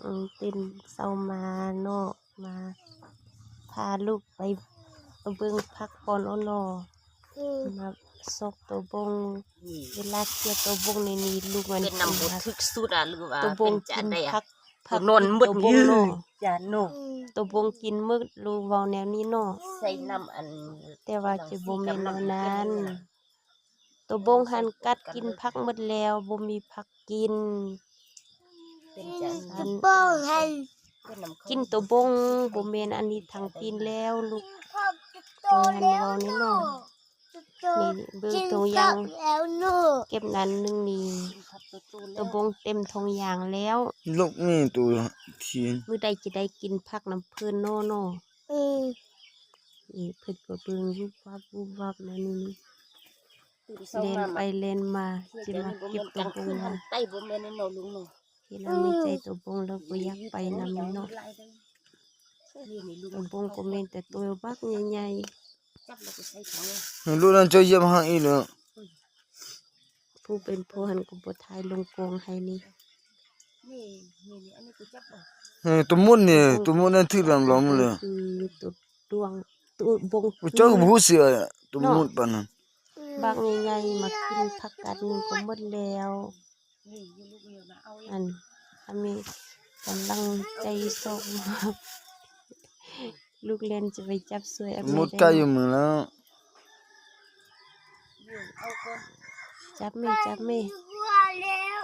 ອືມ ຕື່ນເຊົ້າມາເນາະ ມາພາລູກໄປເບິ່ງຜັກກ່ອນເນາະ ອືມ ມາຊອກຕົວບົງ ເວລາເກັບຕົວບົງນີ້ ນີ້ລູກມັນເປັນນຳບໍ່ຖືກສຸດອະ ຫຼືວ່າຕົວບົງກິນຜັກ ຜັກນອນໝົດ ຕົວບົງເນາະ ຢ້ານເນາະ ອືມ ຕົວບົງກິນໝົດ ລູກເວົ້າແນວນີ້ເນາະ ໃສ່ນ້ຳອັນ ແຕ່ວ່າຈະບໍ່ແມ່ນແນວນັ້ນ. ຕົວບົງຫັ້ນກັດກິນຜັກໝົດແລ້ວ ບໍ່ມີຜັກກິນ ເປັນຈັ່ງຊັ້ນ ຕົວບົງຫັ້ນກິນຕົວບົງ ບໍ່ແມ່ນອັນນີ້ທັງປີນແລ້ວລູກ ເພິ່ນຫັ້ນເວົ້ານີ້ເນາະ ນີ້ເບິ່ງຕົວຢ່າງ ເກັບນັ້ນໜຶ່ງນີ້ ຕົວບົງເຕັມຖົງຢາງແລ້ວ ລູກນີ້ຕົວທີ່ ມື້ໃດຈະໄດ້ກິນຜັກນຳເພິ່ນເນາະ ເນາະ ອືມ ນີ້ເພິ່ນກໍເບິ່ງວຸບວັບວຸບວັບແນວນີ້ ຕື່ນເຊົ້າມາ ແລ່ນໄປແລ່ນມາ ຊິມາເກັບຕົວບົງ ເຫັນອັນນີ້ໃຈຕົວບົງແລ້ວກໍຢາກໄປນຳເນາະ ຕົວບົງກໍແມ່ນແຕ່ຕົວບັກໃຫຍ່ໆ ໃຫ້ລູກນັ້ນເຈົ້າຢຽບຫາງອີກແລ້ວ ຜູ້ເປັນຜົວຫັ້ນກໍບໍ່ຖ່າຍລົງກອງໃຫ້ນີ້ ເອີ ຕົວມຸດນີ້ ຕົວມຸດນັ້ນຖືກລຳລອງໝົດເລີຍ ຄືຕົວດວງ ຕົວບົງ ເຈົ້າກໍບໍ່ຮູ້ເສືອຕົວມຸດປານນັ້ນ ບັກໃຫຍ່ໆ ມາກິນຜັກກາດໜຶ່ງກໍໝົດແລ້ວ ອັນ ອາມີກຳລັງໃຈຊອກ ລູກແລ່ນຈະໄປຈັບຊ່ວຍອາມີ ໝົດໄກ່ຢູ່ມືແລ້ວ ຈັບແມ່ ຈັບແມ່ ຫົວແລ້ວ